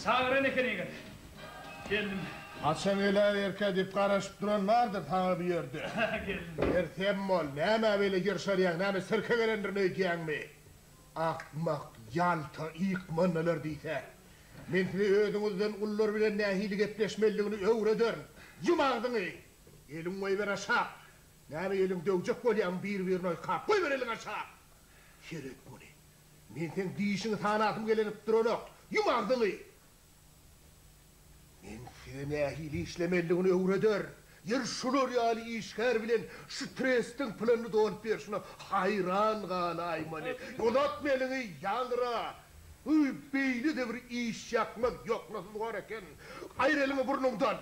Çagyran ekeniňiz. Geldim. Haçan geläýerkä diýip garaşyp duran bardyr saňa bu ýerde. Geldim. Ýeri sem bol, nämä beýle ýyrşarýaň, näme sirke gelendirin öýdýäňmi? Akmak, ýalta, ýykmanlylar diýsä. Men size özüňizden ulular bilen nähili gepleşmelidigini öwrederin. Ýum agzyňy! Eliňi goýber aşak! Näme eliňi döwjek bolýaň bir-birini oýkap, goýber eliňi aşak! Seret muny. Men seň dişiňi sanasym gelenip duranok. Ýum agzyňy! Men size nähili işlemelidigini öwrederin. Ýeri şular ýaly işgär bilen şu trestiň planyny dolup berşine haýran galaýmaly. Uzatma eliňi ýaňra! Hüý, beýle-de bir işýakmaz ýoknasyz bor eken. Aýr eliňi burnuňdan!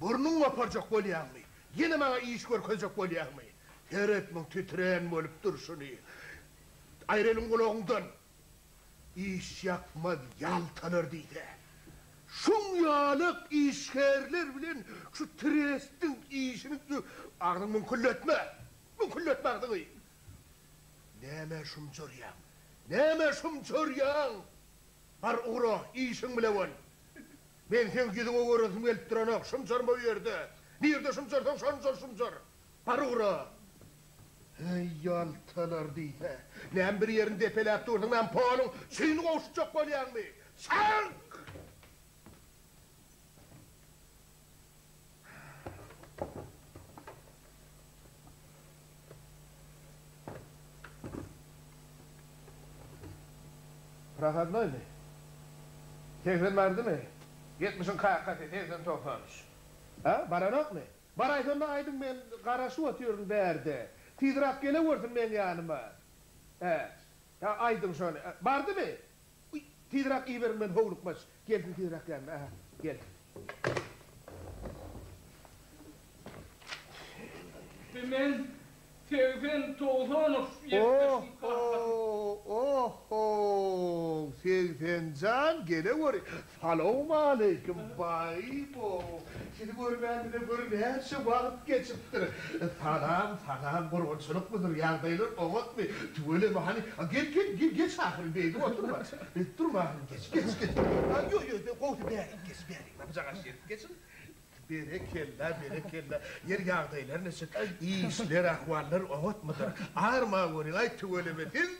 Burnuňy goparjak bolýaňmy? Ýene maňa iş görkezjek bolýaňmy? Seret muň titrän bolup durşuny. Aýr eliňi gulagyňdan! Işýakmaz ýaltalar diýse. Şuň ýalak işgärler bilen şu trestiň işini Agzyňy müňkülletme! Müňkülletme agzyňy! Nämä şumjarýaň? Nämä şumjarýaň? Bar ugra, işiň bile bol! Men seň ýüzüňe göresim gelip duranok, şumjarma bu ýerde! Nirde şumjarsaň şonça şumjar! Bar ugra! Heý, ýaltalar diýse! Näme bir ýerini depeläp dursuň, näme poluň çüýüni gowşutjak bolýaňmy? Çyk! Prohodnoýmy? 80 bardymy? Ýetmişiň kakasy, 80 93. A, baranokmy? Baraýsanda aýdyň men garaşyp otyryn bärde. Tizräk gelewersin meň ýanyma. Hä. Hä, aýdyň şony. Bardymy? Uý, tizräk iberiň men howlukmaç. Gelsin tizräk ýanyma, ähä, gelsin. Men 80 Togsanow ýetmişiň kakasy. Oho-oho, 80 jan geleweri. Salowmaleýkim, baý-bo! Sizi görmänimize gör näçe wagt geçipdir. Salam, salam, gurgunçylykmydyr, ýagdaýlar oňatmy? Tüweleme, hany, gel, gel, gel, geç ahyry, beýdip oturma. Beýdip durma ahyry, geç, geç, geç. Ýok, ýok, gowusy bärik geç, bärik, bujagaş ýerik geçiň. Berekella, berekella. Ýer ýagdaýlar niçik? Işler, ahwallar oňatmydyr? Arma görüň-aý, tüweleme, siz,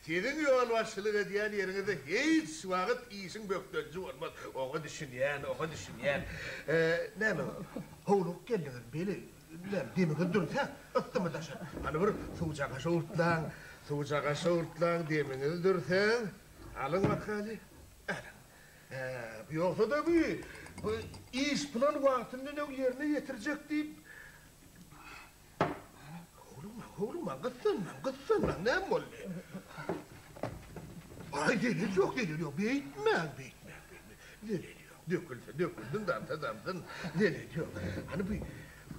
siziň ýolbaşçylyk edýän ýeriňizde hiç wagt işiň bökdenji bolmaz. Oňa düşünýän, oňa düşünýän. Näme, howlugyp geldiňiz, beli, näme, demiňiz dürse, yssymy daşary? Hany bir suwjagaş owurtlaň, suwjagaş owurtlaň, demiňiz dürse. Alyň bakaly, alyň. Hä, ýogsa-da bu, bu iş plan wagtyndan öň ýerine ýetirjek diýip. Howlukmaň, howlukmaň, gyssanmaň, gyssanmaň, näme boldy? Aý, zelel ýok, zelel ýok, beýtmäň, beýtmäň, beýtmäň. Zelel ýok, dökülse dökülsin, damsa damsyn, zelel ýok. Hany bu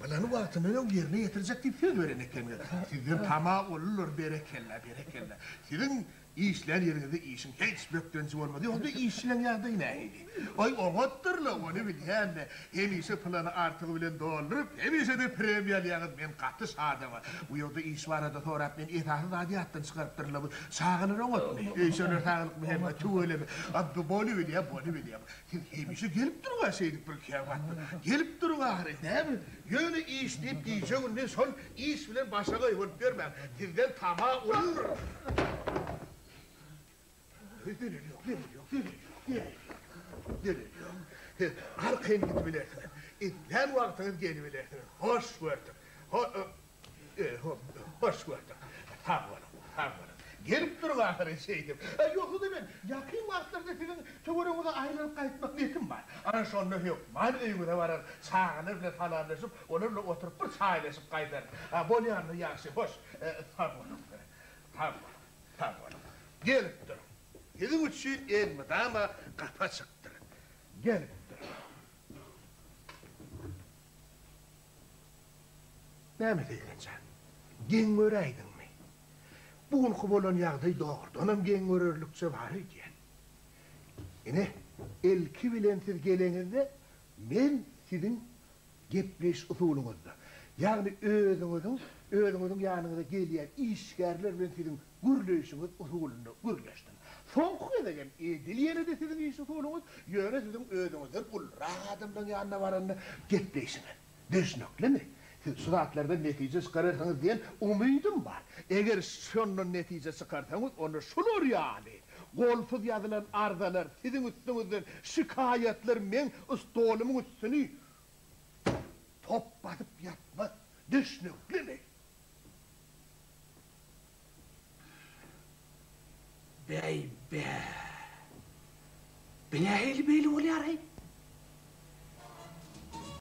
plany wagtyndan öň ýerine ýetirjek diýip söz beren ekeniňiz. Sizden tama uludyr, berekella, berekella. Siziň Işlän ýeriňizde işiň hiç bökdenji bolmaz. Ýogsa işçileň ýagdaýy nähili? Aý, oňatdyr-la, ony bilýän-de. Hemişe plany artygy bilen dolduryp, hemişe-de premiýa alýaňyz. Men gaty şadam-a. Bu ýerde iş barada sorap, men esasy zady ýatdan çykarypdyryn-la. Bu çagalar oňatmy? Öý-şöler saglykmy hemme? Tüweleme. A, bony bilýän, bony bilýän. Siz hemişe gelip duruň-a şeýdip bir käwagt bir. Gelip duruň ahyry. Näme? Ýöne iş diýip gije-gündiz şol iş bilen başagaý bolup ýörmäň. Sizden tama uludyr. Zeleli ýok, zeleli ýok, zeleli ýok, zeleli ýok, zeleli ýok. Siz arkaýyn gidibilersiňiz. Islän wagtyňyz gelibilersiňiz. Hoş gördük. Hoş gördük. Sag boluň, sag boluň. Gelip duruň ahyry şeýdip. Ýogsa-da men ýakyn wagtlarda siziň töweregiňize aýlanyp gaýtmak niýetim bar. Ana şonda hökman öýüňize bararyn. Çagalar bilen salamlaşyp, olar bilen oturyp bir çaýlaşyp gaýdaryn. Bolýanda ýagşy, hoş. Sag boluň. Sag boluň, sag boluň. Gelip duruň. Siziň üçin elmydama gapy açykdyr. Gelip duruň. Näme Seýrenjan, geň göräýdiňmi? Bu günki bolan ýagdaý dogrudanam geň görerlikçe bar öýdýän. Ine, ilki bilen siz geleňizde men siziň gepleýiş usulyňyzda, ýagny özüňiziň özüňiziň ýanyňyza gelýän işgärler bilen siziň gürleýşiňiz usulynda gürleşdim. Soňky gezegem edil ýene-de siziň iş usulyňyz, ýöne siziň özüňizden ulurak adamlaryň ýanyna baranda gepleýşiňiz. Düşnüklimi? Siz şu zatlardan netije çykararsyňyz diýen umydym bar. Eger şondan netije çykarsaňyz, onda şular ýaly golsuz ýazylan arzalar, siziň üstüňizden şikaýatlar meň stolumyň üstüni top basyp ýatmaz. Düşnüklimi? Bäý-bä! Bi nähili beýle bolýar-eý?